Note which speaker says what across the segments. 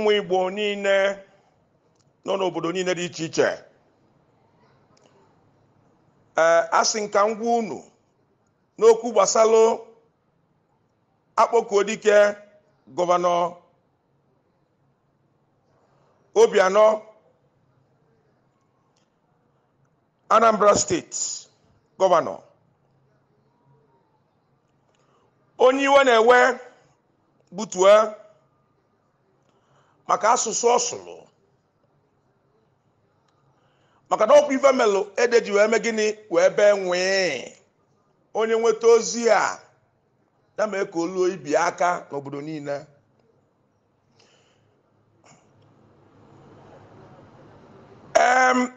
Speaker 1: Ụmụ Igbo niile nọ n'obodo niile dị iche iche, ee, asị nka ngwa unu n'okwu gbasalụ Akpọkuodike Gọvanọ Obianọ Anambra Steeti Gọvanọ, onye iwe na-ewe butue maka asụsụ ọ sụrụ, maka na ọkwa ife melụ ede ji wee mee gịnị wee bee nwee. Onye nweta ozi a ya mee ka oluo ibi aka n'obodo niile.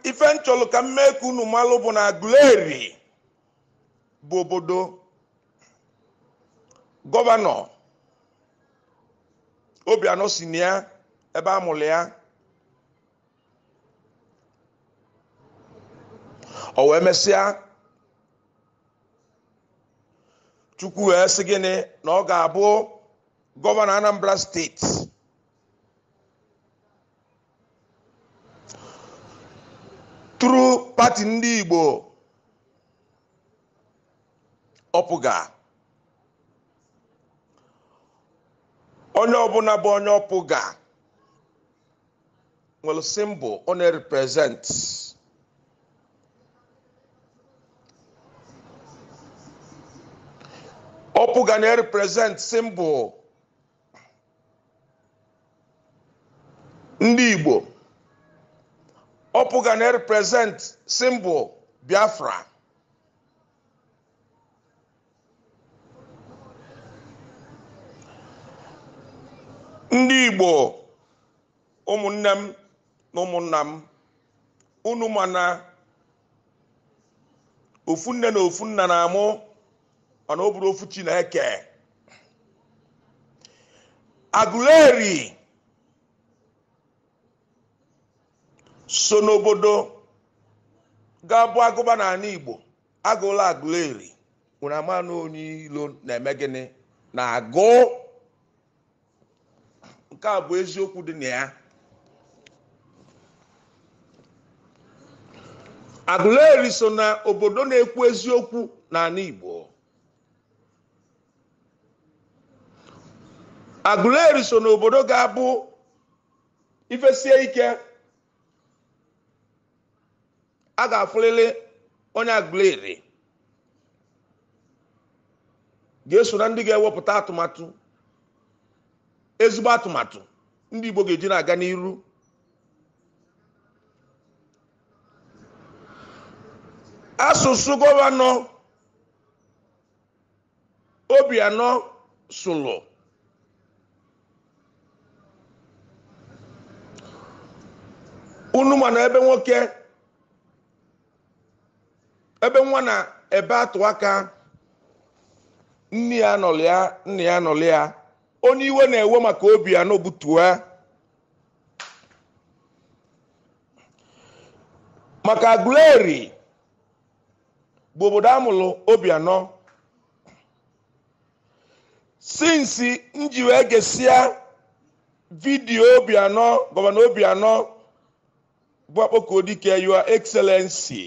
Speaker 1: Ife nchọlụ ka m mee ka unu malụ bụ na Aguleri bụ obodo Gọvanọ Obianọ si na ya, ebe a mụrụ ya. O wee mesịa Chukwu wee sị gịnị na ọ ga-abụ Gọvanọ Anambra Steeti. Through pati ndị Igbo ọpụga, onye ọbụla bụ onye ọpụga nwere symbol ọ na-represent. Ọpụga na-represent symbol ndị Igbo. Ọpụga na-represent symbol Biafra. Ndị Igbo, ụmụnne m na ụmụnna m, unu mana ofu nne na ofu nna na-amụ, mana ọ bụrụ ofu Chineke. Aguleri so n'obodo ga-abụ agụba n'ala Igbo. Agụla Aguleri nwere ama na onye ilo na-eme gịnị na-agụ. Nke a bụ eziokwu dị na ya. Aguleri so na obodo na-ekwu eziokwu n'ala Igbo. Aguleri so n'obodo ga-abụ ifesie ike, a ga-afụlịlị onye Aguleri ga-eso na ndị ga-ewepụta atụmatụ, ezigbo atụmatụ ndị Igbo ga-eji na-aga n'iru. Asụsụ Gọvanọ Obianọ sụlụ unu mana ebe nwoke ebe nwa na ebe atụ aka, nne ya nọlị ya, nna ya nọlị ya. Onye iwe na-ewe maka Obianọ butue maka Aguleri bụ obodo amụlụ Obianọ. Sinsi nji wee gesia vidiyo Obianọ, Gọvanọ Obianọ bụ Akpọkuodike, Your Excellency,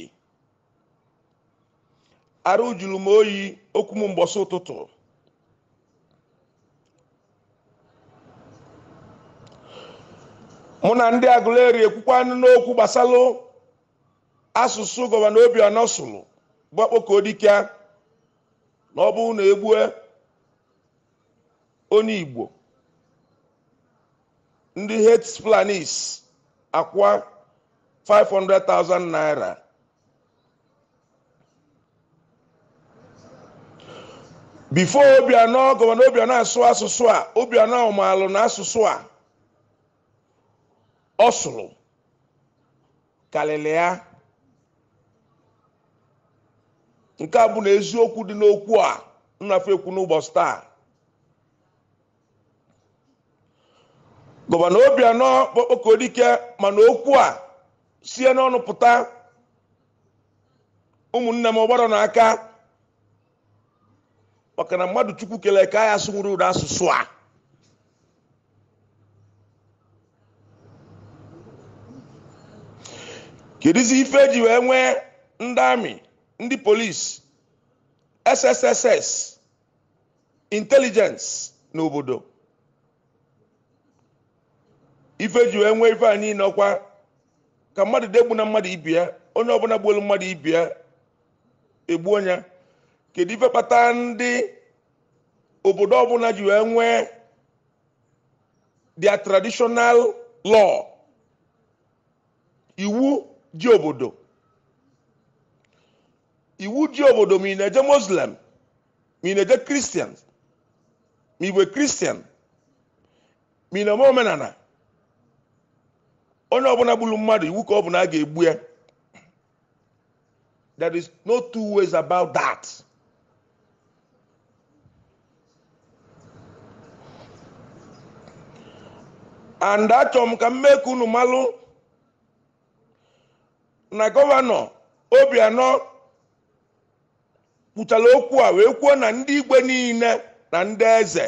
Speaker 1: arụ juru m oyi okwu m mbọsị ụtụtụ. Mụ na ndị Aguleri ekwukwanụ n'okwu gbasalụ asụsụ Gọvanọ Obianọ sụrụ bụ Akpọkuodike, na ọ bụrụ na egbue onye Igbo, ndị hate Fulanis akwa 500,000 naira. Before Obianọ, Gọvanọ Obianọ asụ asụsụ a, Obianọ maalụ na asụsụ a ọ sụrụ karịrị ya. Nke a bụ na eziokwu dị n'okwu a nnafe ekwu n'ụbọchị taa. Gọvanọ Obianọ bụ Akpọkuodike, mana okwu a sie n'ọnụ pụta, ụmụnne m ọgbara n'aka, maka na mmadụ Chukwu kelee ka ya asụnwuru ụda asụsụ a. Kedizi ife eji wee nwee ndị amị, ndị polisi, SSSS, intelligence n'obodo? Ife eji wee nwee ife a niile ọkwa ka mmadụ degbu na mmadụ ibi ya, onye ọbụla gbuolu mmadụ ibi ya egbuo ya. Kedu ife kpata ndị obodo ọbụla ji wee nwee their traditional law, iwu ji obodo? Iwu ji obodo, ma ị na-eje Muslim, ma ị na-eje Christian, ma ị bụ Christian, ma ị na-eme omenala, onye ọbụla gburu mmadụ, iwu ka ọ bụ na a ga-egbu ya. There is no two ways about that. And achọrọ m ka m mee ka unu malụ na Gọvanọ Obianọ kwuchara okwu a wee kwuo na ndị igwe niile na ndị eze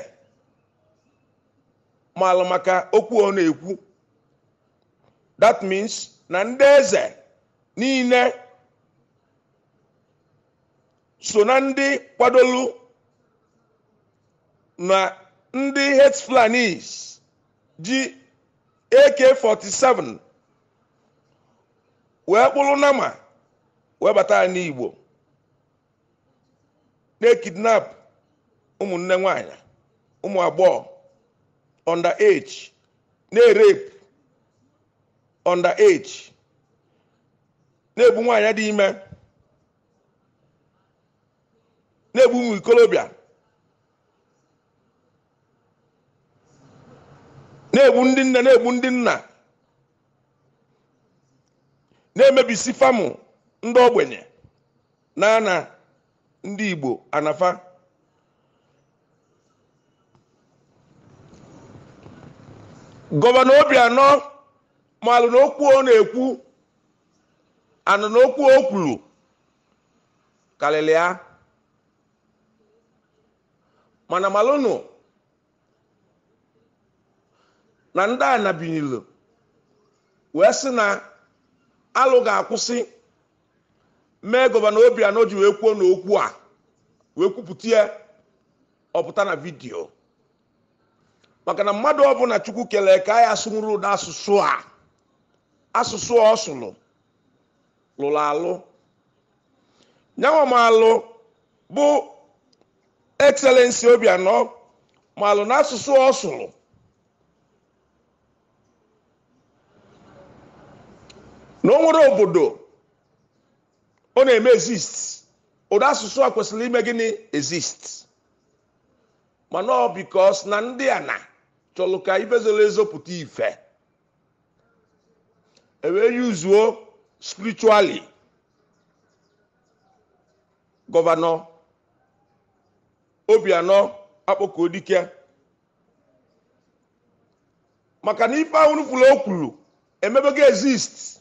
Speaker 1: malụ maka okwu ọ na-ekwu. That means na ndị eze niile so na ndị kwadolu na ndị het Fulanis ji AK-47 wee kpụrụ nama wee bata n'Igbo na-ekidnap ụmụnne nwanyị, ụmụ agbọghọ under age, na-erape under age, na-egbu nwaanyị dị ime, na-egbu ụmụ ikolobịa, na-egbu ndị nne, na-egbu ndị nna, na-emebisi famụ ndị ogbenye na ndị Igbo anafa. Gọvanọ Obianọ malụ na okwu ọ na-ekwu anụ na okwu o kwuru karịrị ya, mana malụnụ na ndị a nabinyelu wee sị na alụ ga-akwụsị mee Gọvanọ Obianọ ji wee kwuo n'okwu a wee kwupụta ya ọpụta na vidiyo. Maka na mmadụ ọbụla Chukwu kelee ka ya asụnwuru ụda asụsụ a, asụsụ ọ sụrụ lụrụ alụ nyanwa malụ bụ Excellency Obianọ malụ na asụsụ ọ sụrụ na o nwere obodo ọ na-eme exist, ụda asụsụ a kwesịrị ime gịnị? Exist. Mana ọ because na ndị a na chọrọ ka ife zoro ezo pụta ife, ewee yuzuo spiritually Gọvanọ Obianọ Akpọkuodike, maka na ife ahụ kwuru o kwuru emebego exist,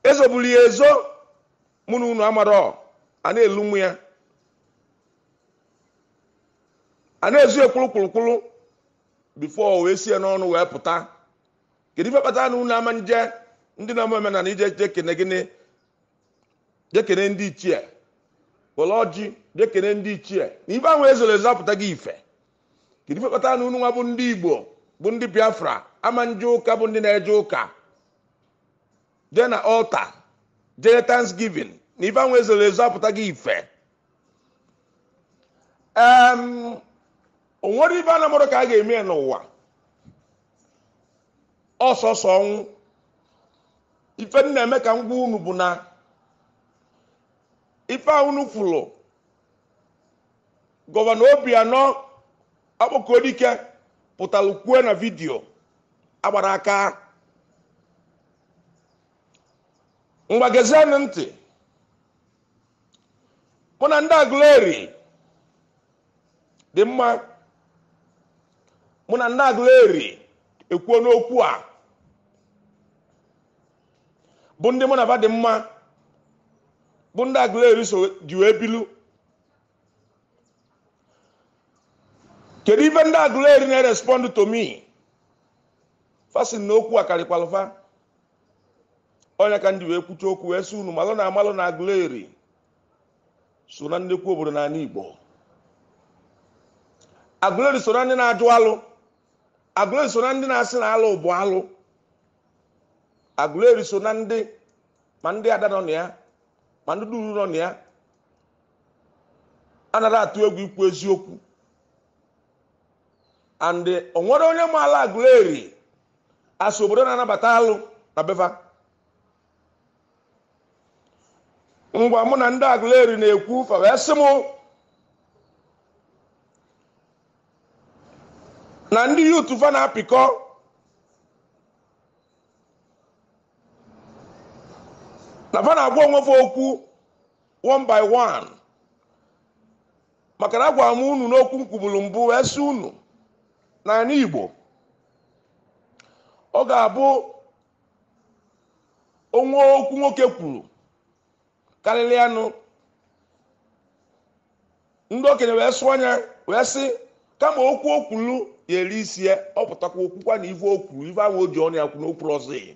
Speaker 1: ezoburu ya ezo, mụ na unu amarọ, a na-elu mụ ya, a na-ezu ekwuru kwurukwuru bifo wee sie n'ọnụ wee pụta. Kedu ife kpatara na unu ama nje ndị na-eme omenala ije je kene gịnị? Je kene ndị ichie, were ọjị je kene ndị ichie na ife ahụ ezoro ezo apụta gị ife. Kedu ife kpatara na unu nwa bụ ndị Igbo bụ ndị Biafra ama nje ụka bụ ndị na-eje ụka jee na altar jee Thanksgiving na ife ahụ ezoro ezo apụta gị ife? O nwere ife a na-amụrụ ka a ga-eme ya n'ụwa ọsọsọ ọnwụ. Ife m na-eme ka m gwa unu bụ na ife a unu kwuru Gọvanọ Obianọ Akpọkuodike pụtara kwuo na vidiyo agbara aka. Mgbagezienụ ntị, mụ na ndị Aguleri dị mma, mụ na ndị Aguleri ekwuo n'okwu a bụ ndị mụ na ba dị mma, bụ ndị Aguleri so ji wee bilu. Kedu ife ndị Aguleri na-respond to me? Fasin n'okwu a karịkwalụ fa. Onye ka ndị wee kwuche okwu wee sị unu malụ na amalụ na Aguleri so na nnekwu obodo n'ala Igbo. Aguleri so na ndị na-ajụ alụ. Aguleri so na ndị na-asị na alụ bụ alụ. Aguleri so na ndị ma ndị ada nọ na ya ma ndị duru nọ na ya anaghị atụ egwu ikwu eziokwu. And o nwere onye maala Aguleri asị obodo na-anabata alụ na befa. Ngwa mụ na ndị Aguleri na-ekwu fa wee sị mụ na ndị yutu fa na-apịkọ na fa na-agwa onwe fa okwu one by one, maka na agwara m unu n'okwu m kwuburu mbụ wee sị unu n'ala Igbo ọ ga-abụ onwe okwu nwoke kwuru karịrị anụ ndị okenye wee sụọ anya wee sị kama okwu okwulu ya eri isi ya ọ pụtakwa okwukwa na ife okwu ife ahụ o ji ọnụ ya kwu n'okwu ọzọ.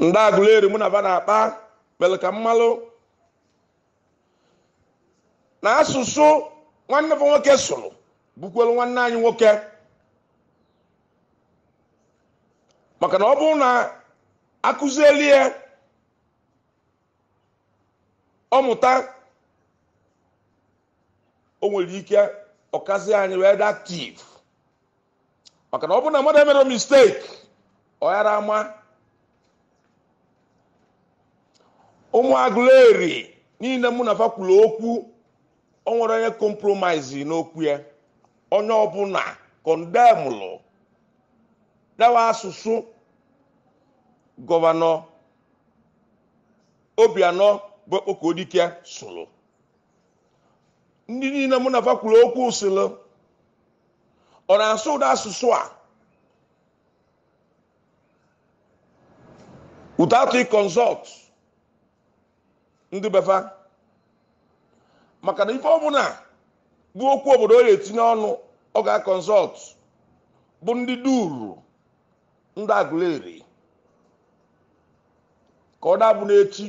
Speaker 1: Ndị Aguleri mụ na ba na-akpa mere ka mmalụ na asụsụ nwanne bụ nwoke sụrụ bukwelu nwanne anyị nwoke, maka na ọ bụrụ na akụzieli ya ọ mụta o nwere ike ọkazi anyị wee dị active, maka na ọ bụrụ na mmadụ emere mistake ọ yara ama. Ụmụ Aguleri niile mụ na fa kwuru okwu, o nwere onye compromise n'okwu ya, onye ọbụla kọndemlụ dawa asụsụ gọvanọ Obianọ bụ Okpoko-Dike sụrụ. Ndị niile mụ na fa kwuru okwu sịrị ọ na-asụ ụda asụsụ a without consult ndị befa, maka na ife ọbụla bụ okwu obodo ọ ga-etinye ọnụ ọ ga-akọnsọlt bụ ndị duru ndị Aguleri ka ọ dabụ n'echi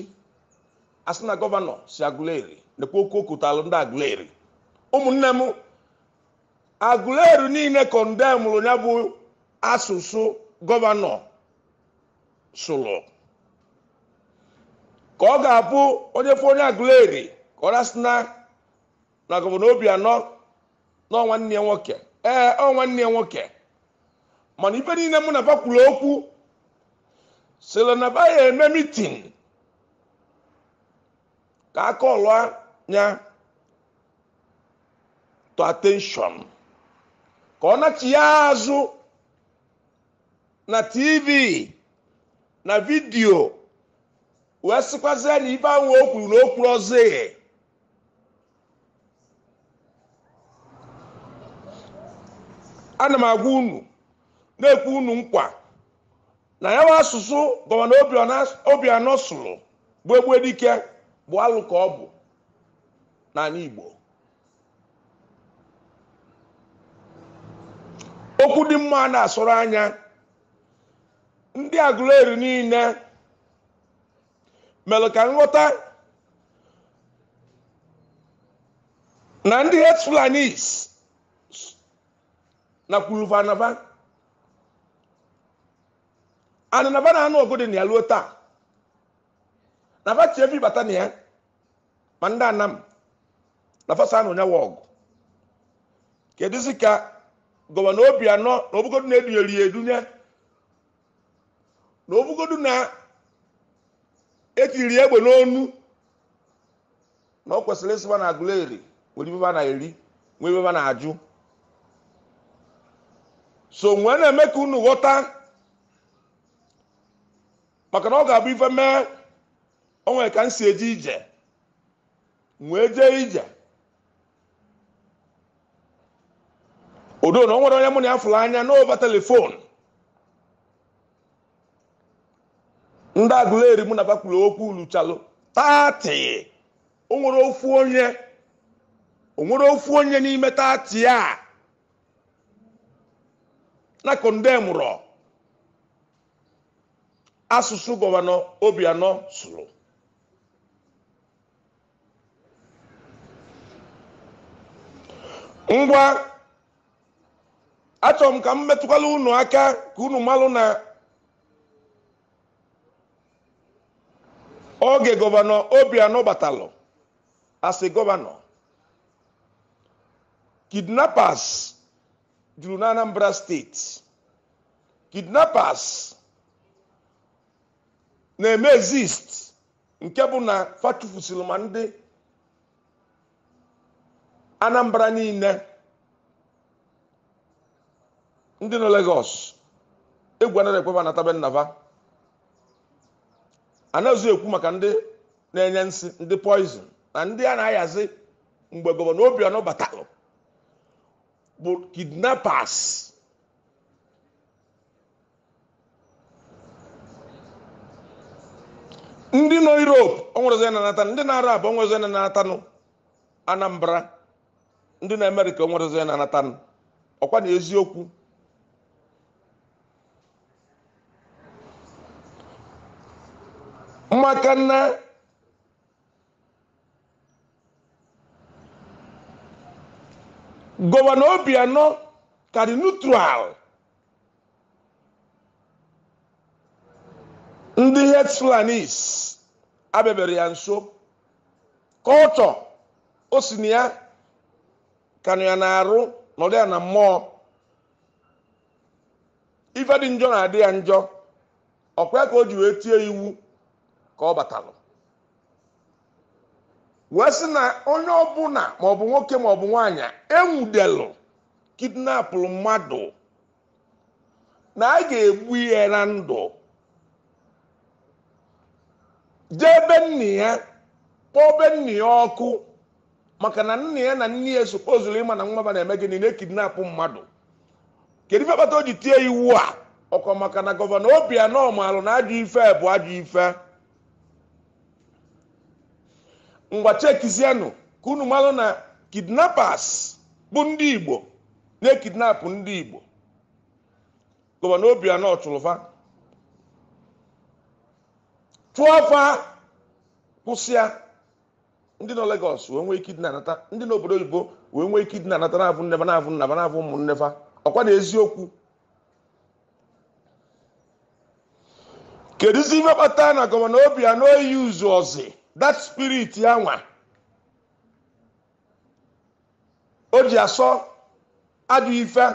Speaker 1: asị na gọvanọ si Aguleri nekwa okwu okwutalụ ndị Aguleri. Ụmụnne m, Aguleri niile kọndemụrụ ya bụ asụsụ gọvanọ sụrụ, ka ọ ga-abụ onye fụ onye Aguleri ka ọ rasị na gọvanọ Obianọ na nwanne ya nwoke. Ee, ọ nwanne ya nwoke, mana ife niile mụ na fa kwuru okwu sịrị na ba ya eme mitin ka aka ọlụ anya to attention ka ọ nachi ya azụ na TV na vidiyo wee sịkwazie na ife ahụ o kwuru na o kwuru ọzọ. Ana m agwa unu na-ekwu unu nkwa na ya bụ asụsụ gọvanọ Obianọ sụrụ bụ Egbuedike bụ alụ ka ọ bụ n'ala Igbo. Okwu dị mma na-asọrọ anya ndị Aguleri niile mere ka nghọta na ndị Het Fulanis na kwuluvanava ananava na anụ ọgụ dị na ya luo taa na fa chi efi bata na ya ma ndị anam na fa sa anụ nyawa ọgụ. Kedụzi ka gọvanọ Obianọ na obugodu na-edunyere ya edunye na obugodu na etiri egbe n'onu na ọ kwesịrị ịsịba na Aguleri nwere ife na-eri nwere ife na-ajụ. So nwee na-eme ka unu ghọta, maka na ọ ga-abụ ife mee o nwere ka m si eje ije nwee jee ije odo na o nwere onye mụ na ya fụrụ anya n'ova telefon. Ndị Aguleri mụ na fa kwuru okwu luchalụ 30, o nwere ofu onye n'ime 30 a na kọndemụrọ Asụsụ Gọvanọ Obianọ sụrụ. Ngwa, achọrọ m ka m metụkwala unu aka ka unu malụ na oge Gọvanọ Obianọ batalụ asị gọvanọ, kidnappers juru na Anambra steeti. Kidnappers na-eme exist, nke bụ na fatufusiri ma ndị Anambra niile, ndị nọ Lagos egwu anaghị ekwe anata be nnava. Anaghịzi ekwu maka ndị na-enye nsị, ndị poison na ndị a na-ayazi. Mgbe Gọvanọ Obianọ batalụ bụ kidnappers. Ndị nọ Europe onwerezi na-anata, ndị na Arab onwerezi na-anatanụ Anambra, ndị na Amerịka onwerezi na-anatanụ. Ọkwa na eziokwu, maka na Gọvanọ Obianọ ka dị neutral. Ndị Fulanis abịabere ya nso, kọlchọ o si na ya ka ya na-arụ nọdụ ya na mmụọ. Ife dị njọ na-adị ya njọ. Ọkwa ka o ji wee tie iwu ka ọ batalụ, wee sị na onye ọbụla, maọbụ nwoke maọbụ nwaanyị, enwudelụ kidnapụrụ mmadụ, na a ga-egbu ya na ndụ, jee be nne ya, kpọọ be nne ya ọkụ, maka na nne ya na nne ya sopozuru ịma na nwa na-eme gịnị, na-ekidnapụ mmadụ. Kedu ife kpata o ji tie iwu a? Ọkwa maka na Gọvanọ Obianọ maalụ na ajọ ife bụ ajọ ife. Ngwa, chekizianụ ka unu malụ na kidnappers bụ ndị Igbo na-ekidnapụ ndị Igbo. Gọvanọ Obianọ chụrụfa, chụọ fa, kwụsịa. Ndị nọ Lagos wee nwee ike ịdị na-anata, ndị n'obodo oyibo wee nwee ike ịdị na-anata, na-avụ nnefa, na-avụ nnaba, na-avụ ụmụnnefa. Ọkwa na eziokwu? Kedụzi ife kpata na Gọvanọ Obianọ yuzu ọzi that spirit ya nwa o ji asọ ajọ ife,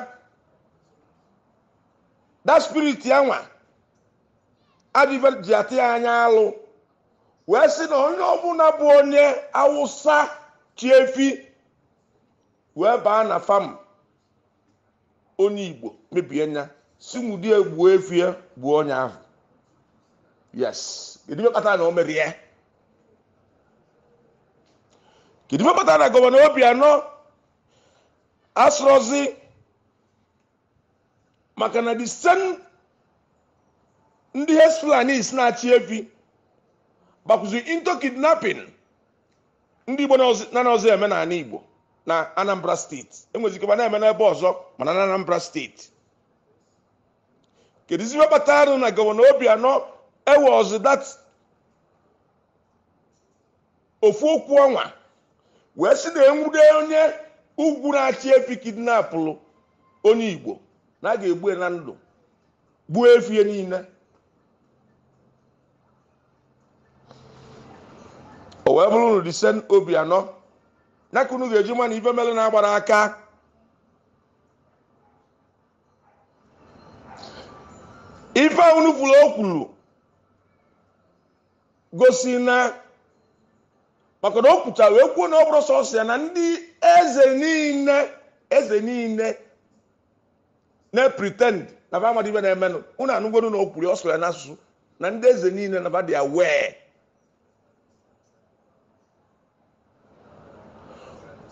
Speaker 1: that spirit ya nwa ajọ ife ji atị ya anya alụ, wee sị na onye ọbụla bụ onye Awụsa chi efi wee baa na farm onye Igbo mebie nya, si nwudie, gbuo efie, gbuo onye ahụ? Yes, kedu ife kpatara na o merie? Kedu ife kpatara na Gọvanọ Obianọ asụrọzi maka na the same ndị Fulanis na-achị efi bakwụzi into kidnapping ndị Igbo na ọzọ eme n'ala Igbo na Anambra steeti? Enwezikwa na-eme n'ebe ọzọ, mana na Anambra steeti, kedu ife kpatara na Gọvanọ Obianọ ewe ọzọ that ofu okwu ọnwa wee sị na enwude onye ugwu na-achị efi kidnapụrụ onye Igbo, na a ga-egbu ya na ndụ, gbuo efi ya niile? O wee bụrụ unu disen Obianọ ya ka unu ga-eji ma na ife mere na-agbara aka. Ife unu kwuru, o kwuru gosi na maka na o kwuchara wee kwuo na ọ bụrụ sọsọ ya, na ndị eze niile, eze niile na-pretend na fa amadị ibe na-emenụ. Unu anụgonu na o kwuru, ọ sụrụ ya n'asụsụ na ndị eze niile na fa dị aware.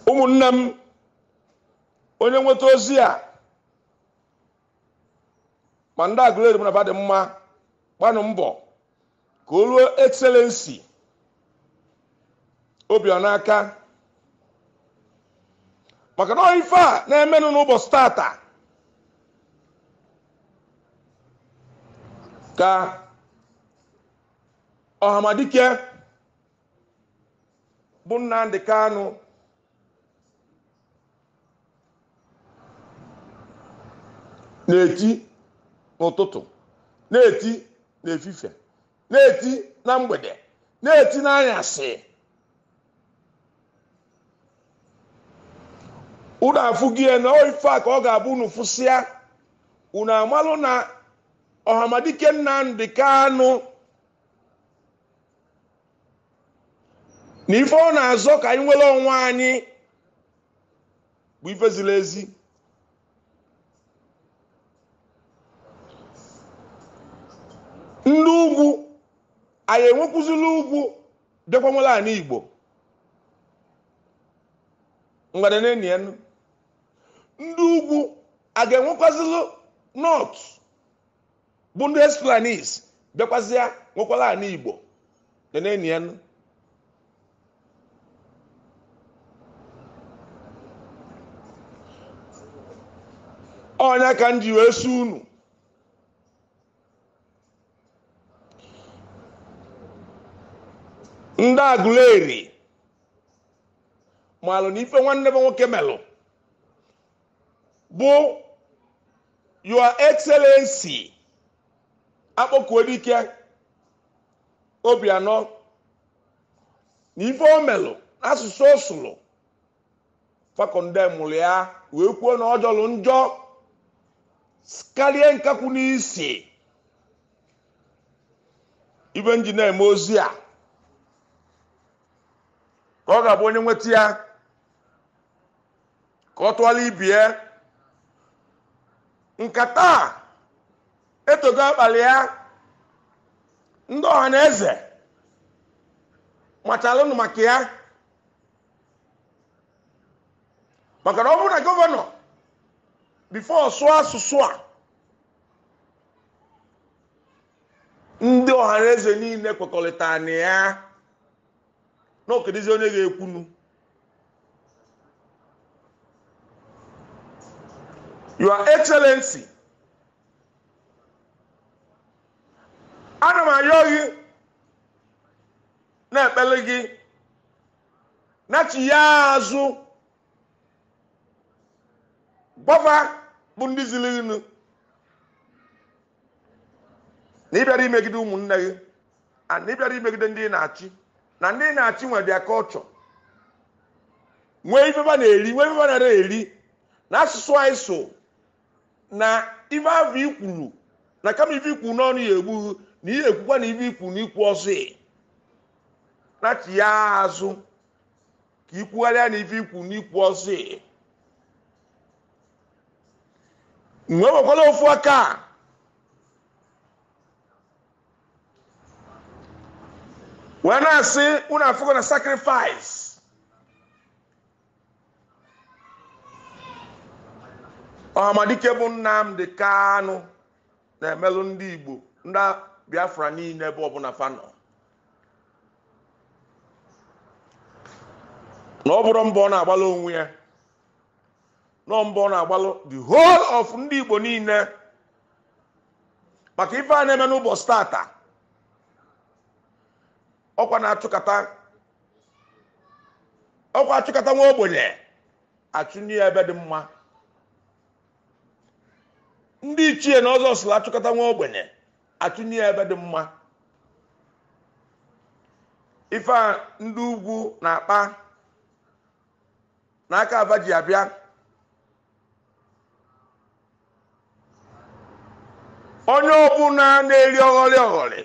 Speaker 1: Ụmụnne m, onye nweta ozi a, ma ndị Agụleri m na fa dị mma, gbanụ mbọ ka o ruo Excellency Obianọ aka, maka na ife a na-emenụ n'ụbọchị tata ka Ọhamadike bụ Nnamdi Kanu na-eti n'ụtụtụ, na-eti n'efifie, na-eti na mgbede, na-eti n'anyasị. Unu afụghị ya na ife a ka ọ ga-abụ unu fụsịa, unu amalụ na Ọhamadike Nnamdi Kanu na ife ọ na-azọ ka anyị nwere onwe anyị bụ ife ziri ezi. Ndị ugwu anyị enwekwuzila ugwu bịakwa nwere anyị Igbo ngwadenen. Ndị ugwu a ga-enwekwazilụ north bụ ndị Esplanis bịakwazịa nwekwara anyị Igbo nenenien. Ọnya ka m ji wee sụ unu ndị Aguleri malụ na ife nwanne m nwoke melụ bụ Your Excellency Akpọkuodike Obianọ na ife o melụ n'asụsụ osụlụ fakọndemụlụ ya wee kwuo na ọ jọlụ njọ karịa nkakwu n'isi. Ibe nji na-eme ozi a ka ọ ga-abụ onye nweta ya ka ọ tụọla ibie nkata etogo akpali ya. Ndị ọha na eze machalụnụ maka ya, maka na ọ bụrụ na gọvanọ bifo sụọ asụsụ a, ndị ọha na eze niile kwekọrịta na ya na okedizi onye ga-ekwunu. Your Excellency, ana m ayọ gị na-ekpele gị nachi ya azụ gbafa bụ ndị ziri inu na ịbịara imegide ụmụnne gị na ịbịara imegide ndị na-achị, na ndị na-achị nwere their culture, nwee ifefa na-eri, nwee ifefa na-eri eri na asụsụ anyị so na ife ahụ ikwuru na kama ife ikwu n'ọnụ ya egbu na ihe ekwukwa na ife ikwu na ikwu ọzọ nachi ya azụ ka ikwugharịa na ife ikwu na ikwu ọzọ. Nwee nwekwala ofu aka wee na-asị unu afụgo na sacrifice Ọhamadike bụ Nnamdi Kanu na-emelụ ndị Igbo ndị Biafra niile ebe ọbụla fa nọ, na ọ bụrụ mbọ ọ na-agbalụ onwe ya, nọ mbọ ọ na-agbalụ the whole of ndị Igbo niile maka ife a na-eme n'ụbọchị tata. Ọkwa na-achụkata ọkwa achụkata nwa ogbenye achụnye ya ebe dị mma. Ndị ichie na ọzọ sịrị achụkata nwa ogbenye achụnye ya ebe dị mma. Ife a ndị ugwu na-akpa n'aka aba ji abịa, onye ọbụla na-eri ọghọrị ọghọrị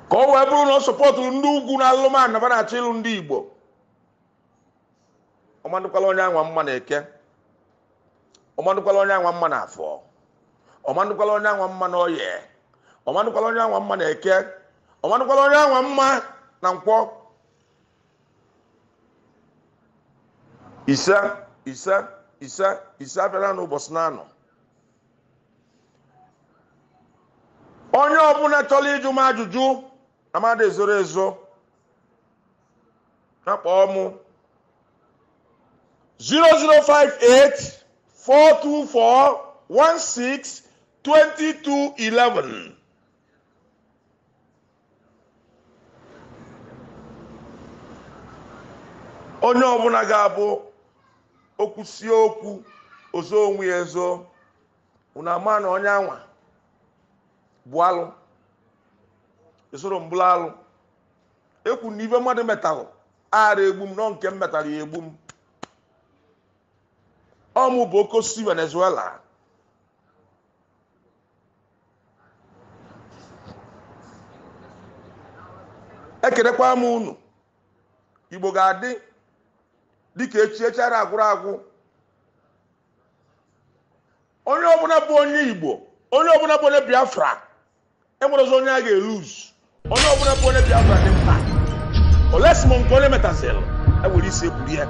Speaker 1: ka ọ wee bụrụ na ọ sọpọtụrụ ndị ugwu na alụmanụ na na-achọ ịlụ ndị Igbo, ọmadụkwala onye anwa mma na eke, ọmadụkwala onye anwa mma na afọ, ọmadụkwala onye anwa mma na oye, ọmadụkwala onye anwa mma na eke, ọmadụkwala onye anwa mma na nkwọ. Ise ise ise ise abịara n'ụbọchị na-anọ. Onye ọbụla chọrọ ịjụ m ajụjụ na mmadụ ezoro ezo na kpọọ mụ 0058 424 16 22/11. Onye ọbụla ga-abụ okwu sie okwu ozo onwe ya ezo, unu ama na onye anwa bụ alụ, esoro mbụlụ alụ. Ekwu na ife mmadụ metalụ ara egbu m, nọ nke m metara ya egbu m. Ọmụ bụ oke osisi Venezuela. Ekelekwa m unu. Igbo ga-adị dịka echi echara agwụrụ agwụ. Onye ọbụla bụ onye Igbo, onye ọbụla bụ onye Biafra, enwere ọzọ onye a ga-eluz. Onye ọbụla bụ onye Biafra dị mkpa. Olesi m nke onye metazil, ewere isi eburu ya.